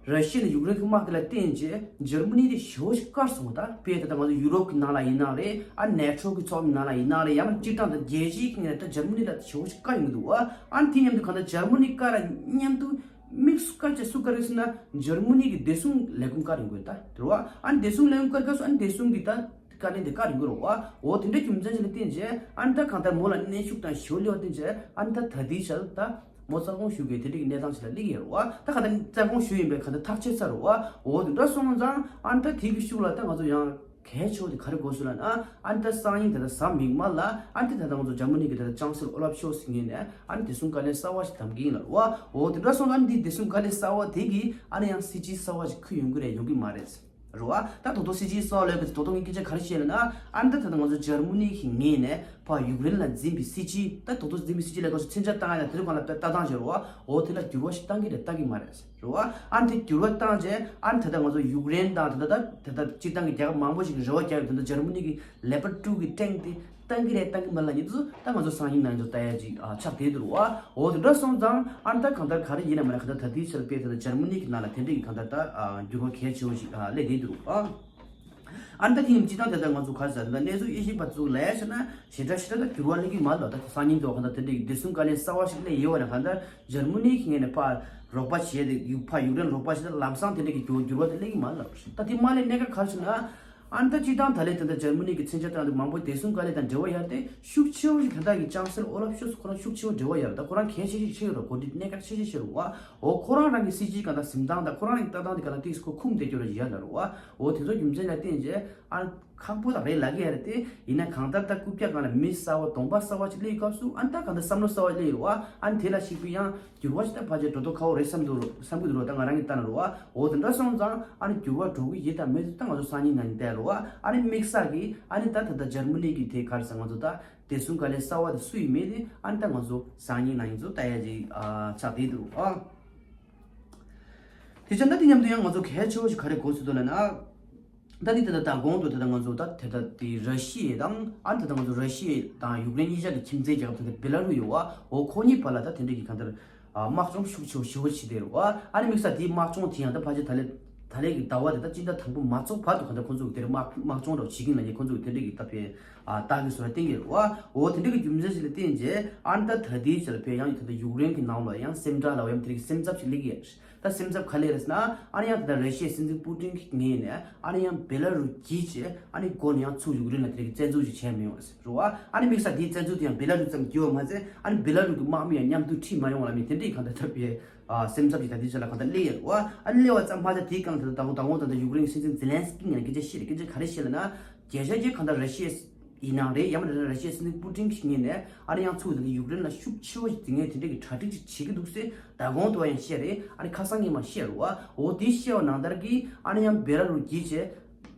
ར་ཤི་ཡ་ནས་ཡུཀ་རེན་གྱི་དམག་དེ་ལ་བརྟེན་རྗེས་འཇར་མ་ནི་དེ་ཞེ་པོ་ཞིག་དཀར་སོང་བ། ད་དཔེ་ད་ལྟ་ང་ཚོ་ཡུ་རོབ་ཀྱི་ནང་ལ་ཡིན་ན་རེད། ཨ་ནེ་ཊོ་གི་ཚོགས་མི་ནང་ལ་ཡིན་ན་རེད། ཡང་ན་སྤྱིར་བཏང་ད་རྒྱལ་སྤྱིའི་ངོས་ནས་ད་འཇར་མ་ནི་ལ་ཞེ་པོ་ཞིག་དཀར་ཡོང་གི་འདུག་བ། ཨ་ནི་དེ་མཉམ་དུ་གང་ལྟར་འཇར་མ་ནི་དཀར་ལ་མཉམ་དུ་ དམིགས་སུ་བཀར་བྱས་སུ་བཀར་ཡོད་ཟེར་ན་འཇར་མ་ནི་གི་བདེ་སྲུང་ལས་ཁུངས་བཀར་ཡོང་གི་ཡོད་ད་རེད་བ། ཨ་ནི་བདེ་སྲུང་ལས་ཁུངས་བཀར་སྐབས་སུ་ཨ་ནི་བདེ་སྲུང་གི་ད་བཀའ་བློན་དེ་བཀར་ཡོང་གི་རེད་བ། འོ་དེ་འདྲ་རྒྱུ་མཚན་ཅིག་ལ་བརྟེན་བྱས་ཨ་ནི་ད་གང་ལྟར་མོ་ལ་གནོན་ཤུགས་དང་ཞེ་པོ་སླེབས་པ་བརྟེན་བྱས་ཨ་ནི་ད་ད་ལྟའི་ཆར་ད་མོ་རྩ་དགོངས་ཞུ་དགོས་དེ་འདྲ་གི་གནས་སྟངས་ཅིག་ལ་སླེབས་ཡོད་རེད་བ། ད་གང་ལྟར་རྩ་དགོངས་ཞུ་ཡིན་པའི་གང་ལྟར་ཐག་ཆོད་ཚར་རེད་བ། འོ་དེ་འདྲ་སོང་ཙང་ཨ་ནི་ད་དེ་གི་ཤུགས་ལ་ད་ང་ཚོ་ཡང་གལ་ཆེ་བ་དེ་ག་རེ་དགོས་ཟེར་ལབ་ན། ཨ་ནི་ད་སང་ཉིན་དེ་ད་གཟའ་མིག་དམར་ལ་ཨ་ནི་ད་ད་ང་ཚོ་འཇར་མ་ནི་གི་ད་ད་ཅང་སེ་ལར་ཨོ་ལབ་ཤོལ་ཚི་ངོས་ནས་ཨ་ནི་བདེ་སྲུང་བཀའ་བློན་གསར་པ་ཞིག་གདམ་གྱི་ཡིན་ལབ་རེད་བ། འོ་དེ་འདྲ་སོང་ཙང་ཨ་ནི་འདི་བདེ་སྲུང་བཀའ་བློན་གསར་པ་དེ་གིས་ཨ་ནི་ཡང་སྲིད་སྤྱི་གསར་པ་ཞིག་འཁུར་ཡོང་གི་རེད་ཡོང་གི་མ་རེད་རེད་བ། ད་ད་དུང་སྲིད་སྤྱི་གསར་པ་ལབ་ཀྱི་ད་དུང་ངས་སྐད་ཆ་ག་རེ་བཤད་ལབ་ན། ཨ་ནི་ད་ད་ང་ཚོ་འཇར་མ་ནི་གི་ངོས་ནས་ཕར་ཡུཀ་རེན་ལ་འཛིན་པའི་སྲིད་སྤྱི་ད་ད་དུང་འཛིན་པའི་སྲིད་སྤྱི་ལབ་སྐབས་སུ་མཚོན་ཆ་བཏང་ཡ་ད་དེ་རིང་གང་ལ་ལྟ་སྟངས་བྱེད་རེད་བ། འོ་དེ་ལ་འགྱུར་བ་ཞིག་བཏང་གི་རེད་བཏང་གི་མ་རེད། རེད་བ། ཨ་ནི་དེ་འགྱུར་བ་བཏང་རྗེས་ཨ་ནི་ད་ལྟ་ང་ཚོ་ཡུཀ་རེན་དང་ད་ལྟ་ད་ལྟ་སྤྱིར་བཏང་གི་རྒྱལ་ཁབ་མང་པོ་ཞིག་གི་རེ་བ་རྒྱག་ཡོད་ད་ལྟ་འཇར་མ་ནི་གི་ལེ་པར་ཀྲུའུ་གི་ཀྲེང་དེ་བཏང་གི་རེད་བཏང་གི་མ་རེད་ལབ་མཁན་དེ་ཚོ་ད་ང་ཚོ་སང་ཉིན་ནང་ཚོ་ལྟ་ཡ་ཅིག་ཨ་ཆགས་བསྡད་འདུག་རེད་བ། འོ་དེ་འདྲ་སོང་ཙང་ཨ་ནི་ད་གང་ལྟར་ག་རེ་ཡིན་ན་མ་རེད་གང་ལྟར་ད་ལྟའི་ཆར་དཔེ་ད་ལྟ་འཇར་མ་ནི་གི་ནང་ལ་དེ་འདྲ་གི་གང་ལྟར་ད་ཨ་འགྱུར་བ་གལ་ཆེ་བོ་ཞིག་ཨ་སླེབས་བསྡད་འདུག་རེད་བ། ཨ་ནི་ད་དེ་ཡིན་སྤྱིར་བཏང་དེ་ལྟར་ང་ཚོ་ག་རེ་ཟེར་ད་གནས་ཚུལ་དབྱེ་ཞིབ་པ་ཚོ་ལས་བྱས་ན་ཞེ་དྲག་ཞེ་དྲག་ད་འགྱུར་བ་སླེབས་ཀྱི་མ་རེད་ད། ད་སང་ཉིན་དུ་གང་ལྟར་དེ་འདྲའི་བདེ་སྲུང་བཀའ་བློན་གསར་པ་ཞིག་སླེབས་ཡོད་པ་ན་གང་ལྟར་འཇར་མ་ནི་གི་ངོས་ནས་ཕར་རོགས་པ་བྱས་ཏེ་ཡུ་ཕར་ཡུཀ་རེན་རོགས་པ་བྱས་ཏེ་ལམ་སང་དེ་འདྲའི་གི་འགྱུར་འགྱུར་བ་དེ་སླེབས་ཀྱི་མ་རེད་ལབ་རེད། ད་དེ་མ་སླེབས་གནད་འགག་ག་རེ་ཟེར་ན། ཨ་ནི་ད་སྤྱིར་བཏང་ད་ལན་དེ་འདྲ་འཇར་མ་ནི་གི་མཚོན་ཆ་བཏང་དུས་མང་པོ་བདེ་སྲུང་བཀའ་བློན་དང་འབྲེལ་བ་ཡོད་རེད་དེ་ཤུགས་ཆེ་བོ་ཞིག་ད་ལྟ་གི་ཅང་སེ་ལར་ཨོ་ལབ་ཤོལ་ཚ་ཁོ་རང་ཤུགས་ཆེ་བོ་འབྲེལ་བ་ཡོད་རེད་ད། ཁོ་རང་གལ་ཆེ་ཤོས་ཆེ་ཡོད་རེད། གོ་སྒྲིག་གནད་འགག་ཆེ་ཤོས་ཆེ་རེད་བ། འོ་ཁོ་རང་རང་གི་སྲིད་སྤྱིའི་གང་ལྟར་གཟིམ་སྟངས་དང་ཁོ་རང་གི་ལྟ་སྟངས་དེ་ག་ལ་ཏིག་ཁོ་ཁུངས་དེ་སྐྱོ་ར་ཡ་ལ་རུ་བ། འོ་དེ་ཚོ་རྒྱུ་མཚན་ལ་བརྟེན་རྗེས་ཨ་ཁག་པོ་དང་རེད་ལབ་ཀྱི་ཡ་རེད་དེ། ཡིན་ན་གང་ལྟར་ད་རྐུབ་བཀྱག་སྒང་ལ་མི་གསར་པ་གདོང་པ་གསར་པ་ཅིག་སླེབས་སྐབས་སུ་ཨ་ནི་ད་གང་ལྟར་བསམ་བློ་གསར་པ་སླེབས་ཡོད་རུ་བ། ཨ་ནི་དེ་ལ་གཞིགས་པའི་ཡང་འགྱུར་བ་ཞིག་ད་ཕལ་ཆེར་འགྲོ་ཐུབ་ཁག་པོ་རེད་བསམ་འདུག་བསམ་གྱི་འདུག་རུ་ད་ང་རང་གི་ལྟ་ན་རུ་བ། འོ་དེ་འདྲ་སོང་ཙང་ཨ་ནི་འགྱུར་བ་འགྲོ་གི་ཡིན་དང་མེད་ད་ང་ཚོ་སང་ཉིན་ནང་ཉིན་བལྟས་རུ་བ། ཨ་ནི་དམིགས་བསལ་གྱི་ཨ་ནི་ད་ད་ལྟ་འཇར་མ་ནི་གི་དེ་ག་རེ་ཟེར་ང་ཚོ་ད་བདེ་སྲུང་བཀའ་བློན་གསར་པ་དེ་སུ་ཡིན་མིན་དེ་ཨ་ནི་ད་ང་ཚོ་སང་ཉིན་ནང་ཉིན་ཚོ་ལྟ་ཡ་ཅིག་ཨ་ཆགས་བསྡད་འདུག་ཨ། དེ་ཕྱིར་ད་དེ་མཉམ་དུ་ཡང་ང་ཚོ་གལ་ཆེ་བོ་ཞིག་ག་རེ་གོ་ཚུལ་འདུག་ལབ་ན། ད་དེ་ད་ལྟ་མདང་དགོང་དུ་ད་ལྟ་ང་ཚོ་ད་དེ་ད་དེ་ར་ཤི་ཡ་དང་ཨ་ནི་ད་ལྟ་ང་ཚོ་ར་ཤི་ཡ་དང་ཡུཀ་རེན་གཉིས་ཆ་གི་ཁྱིམ་མཚེས་རྒྱལ་ཁབ་ད་ལྟ་བེ་ལ་རུ་ཡོད་བ། འོ་ཁོ་གཉིས་བར་ལ་ད་དེ་འདྲ་གི་གང་ལྟར་དམག་སྦྱོང་ཤུགས་ཆེ་བོ་ཞེ་པོ་བྱེད་བསྡད་རེད་བ། ཨ་ནི་དམིགས་བསལ་དེའི་དམག་སྦྱོང་དེ་ཡང་ད་ཕལ་ཆེར་ད་ལས་ད་ལས་ཀྱི་ཟླ་བ་དེ་ད་སྤྱི་ཟླ་དང་པོ་མ་རྫོགས་བར་དུ་གང་ལྟར་ཁོང་ཚོ་གི་དེ་འདྲ་དམག་དམག་སྦྱོང་འདྲ་བོ་བྱེད་ཀྱི་ཡིན་ལབ་ནས་ཁོང་ཚོ་གི་དེ་འདྲ་གི་ད་ཕེ་ཨ་ལྟ་གི་བཟོ་འདྲ་བསྟན་གྱི་རེད་བ། འོ་དེ་འདྲ་གི་རྒྱུ་མཚན་ཞིག་ལ་བརྟེན་རྗེས་ཨ་ནི་ད་ད་ལྟའི་ཆར་ལ་ཕེ་ཡང་ད་ལྟ་ཡུཀ་རེན་གྱི་ནང་ལ་ཡང་སེམས་ཁྲལ་ལ་འོ་ཡང་དེ་འདྲ་གི་སེམས་འཚབ་ཞིག་སླེབས་ཀྱི་ཡོད་རེད། ད་སེམས་འཚབ་ག་ལེར་ཟེར་ན་ཨ་ནི་ཡང་ད་ལྟ་ར་ཤི་ཡའི་སྲིད་འཛིན་པུ་ཏིན་གྱི་ངོས་ནས་ཨ་ནི་ཡང་བེ་ལ་རུ་བརྒྱུད་བྱས་ཨ་ནི་མགོ་ནས་ཡང་ཚུར་ཡུཀ་རེན་ལ་དེ་རིགས་བཙན་འཛུལ་ཞིག་བྱས་མི་ཡོང་ཟེར་རུ་བ། ཨ་ནི་དམིགས་བསལ་དེའི་བཙན་འཛུལ་དེ་ཡང་བེ་ལ་རུ་ཙམ་གྱུར་བ་མ་ཟད་ཨ་ནི་བེ་ལ་རུ་གི་དམག་མི་ཡང་མཉམ་དུ་ཁྲིད་མ་ཡོང་བ་ལ་མི་དེ་འདྲའི་གང་ལྟར་ཐབས་པའི་ཨ་སེམས་འཚབ་ཅིག་ད་ལྟའི་ཆ་ལ་གང་ལྟར་སླེབས་ཡོད་རུ་བ། ཨ་ནི་སླེབས་པ་ཙམ་མ་ཟད་དེའི་སྒང་དེ་ལ་ད་དགོང་ད་དགོང་ད་ལྟ་ཡུཀ་རེན་གྱི་སྲིད་འཛིན་ཛེ་ལན་སི་ཀི་ངོས་ནས་སྐད་ཆ་བཤད་རེད། སྐད་ཆ་ག་རེ་བཤད་ལབ་ན་རྒྱལ་ཤོས་ཀྱི་གང་ལྟར་ར་ཤི་ཡའི་ཡིན་ནའང་རེད། ཡང་མིན་ན་ར་ཤི་ཡའི་སྲིད་འཛིན་པུ་ཏིན་གྱི་ངོས་ནས་ཨ་ནི་ཡང་ཚུར་དེ་ཡུཀ་རེན་ལ་ཤུགས་ཆེ་བོ་ཞིག་དེ་ངས་དེ་འདྲ་གི་གྲ་སྒྲིག་ཅིག་བྱེད་ཀྱི་འདུག་ཟེར་ད་གོང་དུ་ཡང་བཤད་རེད། ཨ་ནི་ཁ་སང་ཉིན་མ་བཤད་རུ་བ། འོ་དེ་བཤད་པ་ནང་ལྟར་གྱི་ཨ་ནི་ཡང་བེ་ལ་རུ་བརྒྱུད་བྱས་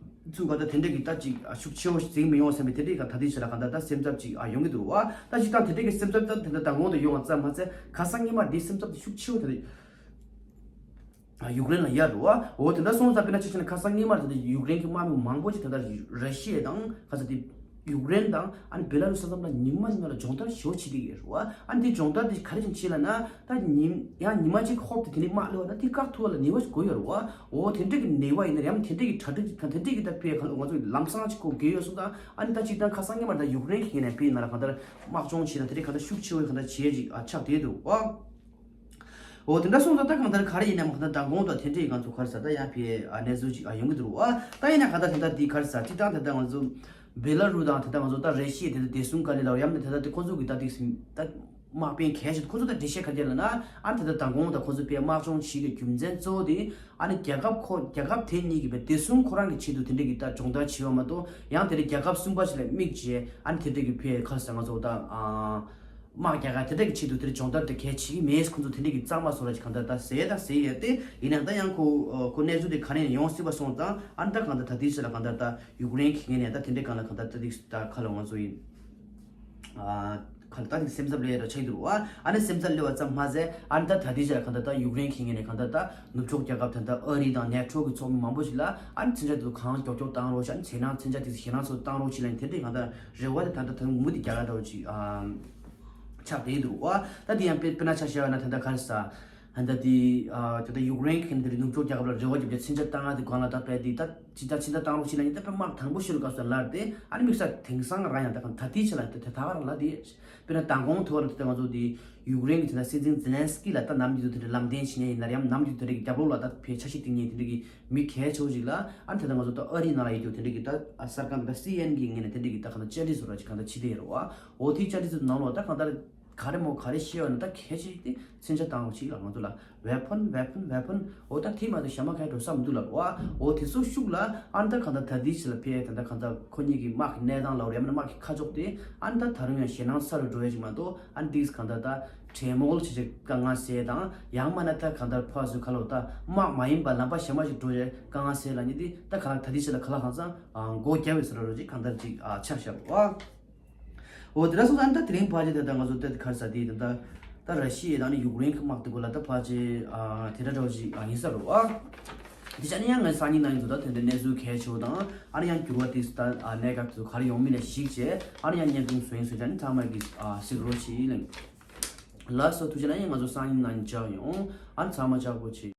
ཚུར་ག་ད་དེ་འདྲ་གི་ད་ཅིག་ཤུགས་ཆེ་བོ་ཞིག་འཛིང་མི་ཡོང་བསམ་པའི་དེ་འདྲའི་ག་ད་དེ་ཞིག་ལ་ག་ད་ད་སེམས་འཚབ་ཅིག་ཡོང་གི་འདུག་བ། ད་ཅིག་ད་དེ་འདྲ་གི་སེམས་འཚབ་ད་དེ་འདྲ་ད་གོང་དུ་ཡོང་བ་ཙམ་མ་ཟད་ཁ་སང་ཉིན་མ་དེ་སེམས་འཚབ་དེ་ཤུགས་ཆེ་བོ་དེ་རེད། ཡུཀ་རེན་ལ་ཡར་རུ་བ། འོ་དེ་འདྲ་སོང་ཙང་དཔེར་ན་ཆ་བཞག་ན་ཁ་སང་སྔོན་མར་དེ་འདྲ་ཡུཀ་རེན་གྱི་དམག་མི་མང་པོ་ཅིག་ད་ལྟ་ར་ཤི་ཡ་དང་ཁ་ས་དེ་ཡུཀ་རེན་དང་ཨ་ནི་བེ་ལ་རུ་ས་མཚམས་ལ་ཉི་མ་ཉི་མ་ལ་སྦྱོང་བརྡར་ཞེ་པོ་བྱེད་ཀྱི་ཡོད་རུ་བ། ཨ་ནི་དེ་སྦྱོང་བརྡར་དེ་ག་རེ་བྱས་ནས་བྱེད་ལབ་ན་ད་ཉིན་ཡང་ཉི་མ་གཅིག་ཧོབ་སྟེ་དེ་ནས་དམག་སླེབས་པ་ན་དེ་བཀག་ཐུབ་པ་ལ་ནུས་པ་ཞིག་དགོས་ཡོད་རུ་བ། འོ་དེ་འདྲ་གི་ནུས་པ་ཡིན་ན་ཡང་དེ་འདྲ་གི་གྲ་སྒྲིག་དང་དེ་འདྲ་གི་ད་དཔེ་ག་ང་ཚོ་ལམ་སང་ཅིག་གོ་དགོས་ཡོད་སོང་ཙང་ཨ་ནི་ད་ཅིག་ད་ཁ་སང་སྔོན་མར་ད་ཡུཀ་རེན་གྱི་ངོས་ནས་དཔེ་ཡིན་ན་ལ་གང་ལྟར་དམག་སྦྱོང་བྱས་ན་དེ་འདྲ་གང་ལྟར་ཤུགས་ཆེ་བོའི་གང་ལྟར་བྱས་ཅིག་ཨ་ཆགས་བསྡད་འདུག་བ། འོ་དེ་འདྲ་སོང་ཙང་ད་གང་ལྟར་ག་རེ་ཡིན་ནའང་གང་ལྟར་མདང་དགོང་དང་དེ་འདྲའི་ང་ཚོ་ག་རེ་ཟེར་ད་ཡང་ཕའི་ཨ་གནས་ཚུལ་ཅིག་ཨ་ཡོང་གི་འདུག་བ། ད་ཡིན་ན་གང་ལྟར་ད་ལྟ་འདི་ག་རེ་ཟེར་སྤྱིར་བཏང་ད་ལྟ་ང་ཚོ་བེ་ལ་རུ་དང་ད་ལྟ་ང་ཚོ་ད་རེ་ཤི་ཡའི་དེ་ལྟ་བདེ་སྲུང་བཀའ་བློན་ལ་ཡང་ན་ད་ལྟ་དེ་ཁོ་ཚོ་གི་ད་ཏིག་ད་དམག་དཔོན་གལ་ཆེ་ཁོ་ཚོ་ད་འགྲེལ་བཤད་ག་རེ་ལབ་ན་ཨ་ད་ལྟ་མདང་དགོང་དང་ཁོ་ཚོ་ཕའི་དམག་སྦྱོང་བྱེད་ཀྱི་རྒྱུ་མཚན་གཙོ་བོ་དེ་ཨ་ནི་རྒྱལ་ཁབ་ཁོ་རྒྱལ་ཁབ་དེ་གཉིས་ཀྱི་ཕའི་བདེ་སྲུང་ཁོ་རང་གི་ཆེད་དུ་དེ་འདྲ་གི་ད་སྦྱོང་བརྡར་བྱས་པ་མ་གཏོགས་ཡང་དེ་འདྲ་རྒྱལ་ཁབ་གསུམ་པ་ཞིག་ལ་དམིགས་བྱས་ཨ་ནི་དེ་འདྲ་གི་ཕའི་ག་རེ་ཟེར་ང་ཚོ་ད་ཨ། དམག་རྒྱག་ག་དེ་འདྲ་གི་ཆེད་དུ་དེར་སྦྱོང་བརྡར་དེ་གལ་ཆེ་གི་མེད། ཁོང་ཚོ་དེ་འདྲ་གི་གཙང་མ་བཟོ་ར་ཅིག་གང་ལྟར་ད་ཟེར་ད་ཟེར་ཡོད་དེ་ཡིན་ནའང་ད་ཡང་ཁོ་ཁོ་གནས་ཚུལ་དེ་ག་ནས་ཡོང་སྲིད་པ་སོང་ཙང་ཨ་ནི་ད་གང་ལྟར་ད་དེའི་ཆེད་ལ་གང་ལྟར་ད་ཡུཀ་རེན་གྱི་ངོས་ནས་ད་དེ་འདྲ་གང་ལ་གང་ལྟར་ད་དེ་ད་ཁ་ལ་ང་ཚོ་ཡིན་ཨ་ཁ་ལ་ད་དེ་སེམས་འཚབ་སླེབས་ར་ཆགས་འདུག་བ། ཨ་ནི་སེམས་འཚབ་སླེབས་པ་ཙམ་མ་ཟད་ཨ་ནི་ད་ད་དེའི་ཆེད་ལ་གང་ལྟར་ད་ཡུཀ་རེན་གྱི་ངོས་ནས་གང་ལྟར་ད་ནུབ་ཕྱོགས་རྒྱལ་ཁབ་ད་ལྟ་ཨ་རི་དང་ནེ་ཊོ་གི་ཚོགས་མི་མང་པོ་ཞིག་ལ་ཨ་ནི་མཚོན་ཆ་དེ་ཚོ་གང་མགྱོགས་མགྱོགས་བཏང་རོགས་ཞེས་ཨ་ནི་ཞེད་སྣང་ཚོ་བཏང་རོགས་ཞེས་ལ་ནི་དེ་འདྲའི་གང་ལྟར་རེ་བ་དེ་ད་ལྟ་ད་ངུ་དེ་རྒྱག་ག་འདྲ་བོ་ཅིག་ཨ། ཆགས་བསྡད་འདུག་བ། ད་དེ་ཡང་དཔེ་དཔེར་ན་ཆ་བཞག་ན་ད་ལྟ་ག་རེ་ཟ། ཨ་ད་དེ་ཨ་ད་ལྟ་ཡུཀ་རེན་གྱི་དེ་རིང་ནུབ་ཕྱོགས་རྒྱལ་ཁབ་ལ་རེ་བ་བརྒྱབ་སྟེ་མཚོན་ཆ་བཏང་ཡ་དེ་སྒང་ལ་ད་དཔེ་དེ་ད་ཅི་ད་ཕྱི་ཟླ་བཏང་རོགས་ཞེས་ལབ་ནས་ད་དཔེ་དམག་དང་པོ་ཤོར་སྐབས་སུ་ལར་ཏེ་ཨ་ནི་དམིགས་བསལ་དེང་སང་རང་ཡང་ད་གང་ད་དེའི་ཆེད་ལ་དེ་དེ་ད་ག་རང་ལ་དེ་དཔེར་ན་མདང་དགོང་ཐོག་ལ་དེ་ད་ང་ཚོ་དེ་ཡུཀ་རེན་གྱི་དེ་ད་སྲིད་འཛིན་ཛེ་ལན་སི་ཀི་ལ་ད་ནམ་རྒྱུན་དུ་དེ་འདྲ་ལམ་སྟོན་བྱེད་མཁན་ཡིན་ན་ཡང་ནམ་རྒྱུན་དུ་དེ་འདྲ་གི་རྒྱབ་ལོགས་ལ་ད་ཕེ་འཆར་གཞི་བཏིང་མཁན་དེ་འདྲ་གི་མི་གལ་ཆེ་བོ་ཞིག་ལ་ཨ་ནི་དེ་ད་ང་ཚོ་ད་ཨ་རིའི་ནང་ལ་ཡོད་རྒྱུ་དེ་འདྲ་གི་ད་གསར་ཁང་ད་སི་ཨེན་ཨེན་གི་ངོས་ནས་དེ་འདྲ་གི་ད་གང་ད་བཅར་འདྲི་བཟོ་འདྲ་ཅིག་གང་ད་བྱེད་བསྡད་ཡོད་རེད་བ། འོ་དེའི་བཅར་འདྲི་ཚོའི་ནང་ལོགས་ད་གང་ལྟར་ག་རེ་མོ་ག་རེ་བཤད་ཡོད་ན་ད་གལ་ཆེ་ཤོས་དེ་མཚོན་ཆ་བཏང་རོགས་ཅིག་ལ་ང་ཚོ་ལ་weapon weapon weapon འོ་ད་དེ་མ་གཏོགས་གཞན་མ་ག་རེ་འགྲོ་ས་མི་འདུག་ལབ་བ། འོ་དེ་ཚོ་ཤུགས་ལ་ཨ་ནི་ད་གང་ལྟར་ད་དེའི་ཕྱི་ལ་ཕེ་ད་ལྟ་གང་ལྟར་ཁོ་གཉིས་ཀྱི་དམག་གི་གནས་སྟངས་ལབ་རེད་ཡང་ན་དམག་གི་ཁ་ཕྱོགས་དེ་ཨ་ནི་ད་ད་རུང་ཡང་ཞེད་སྣང་ཚ་རུ་འགྲོ་ཡ་ཅིག་མ་གཏོགས་ཨ་ནི་དེས་གང་ལྟར་ད་གྲོས་མོལ་བྱེད་ཆེད་དཀའ་ངལ་སེལ་དང་ཡང་མ་ན་ད་གང་ལྟར་ཕར་ཚུར་ག་ལོ་ད་དམག་མ་ཡིན་པ་ལམ་པ་གཞན་པ་ཞིག་འགྲོ་ཡ་དཀའ་ངལ་སེལ་ལབ་མཁན་དེ་ད་ག་ལ་ད་དེའི་ཕྱི་ལ་ག་ལ་གང་ཚང་སྒོ་རྒྱབ་པའི་ས་ར་རོ་ཅིག་གང་ལྟར་ཅིག་ཆགས་བཞག་བ། འོ་དེ་འདྲ་སོང་ཙང་ད་དེ་རིང་ཕལ་ཆེར་ད་ལྟ་ང་ཚོ་ད་ག་རེ་ཟེར་དེ་ད་ལྟ་ད་ར་ཤི་ཡའི་དང་ནི་ཡུཀ་རེན་གྱི་དམག་དེ་གོ་ལ་ད་ཕལ་ཆེར་ཨ་དེ་འདྲ་འདྲ་བོ་ཞིག་ཨ་ཡིན་ས་རེད་བ། དེ་བྱས་ནས་ཡང་ངས་སང་ཉིན་གནངས་ཉིན་དུ་ད་དེ་འདྲའི་གནས་ཚུལ་གལ་ཆེ་བོ་དང་ཨ་ནི་ཡང་འགྱུར་བ་དེ་ད་ཨ་གནད་འགག་དེ་ཚོ་ག་རེ་ཡོང་མིན་ལ་གཞིགས་བྱས་ཨ་ནི་ཡང་བརྙན་ཐུང་བཟོ་ཡིན་ཟེར་བྱས་ནས་ཚང་མ་གིས་ཨ་གཟིགས་རོགས་བྱེད་ལེ། ལགས་སོ་ཐུགས་རྗེ་གནང་། ཡང་ང་ཚོ་སང་ཉིན་གནངས་ཉིན་མཇལ་ཡོང་། ཨ་ནི་ཚང་མ་ལྕགས་པོ་བྱེད།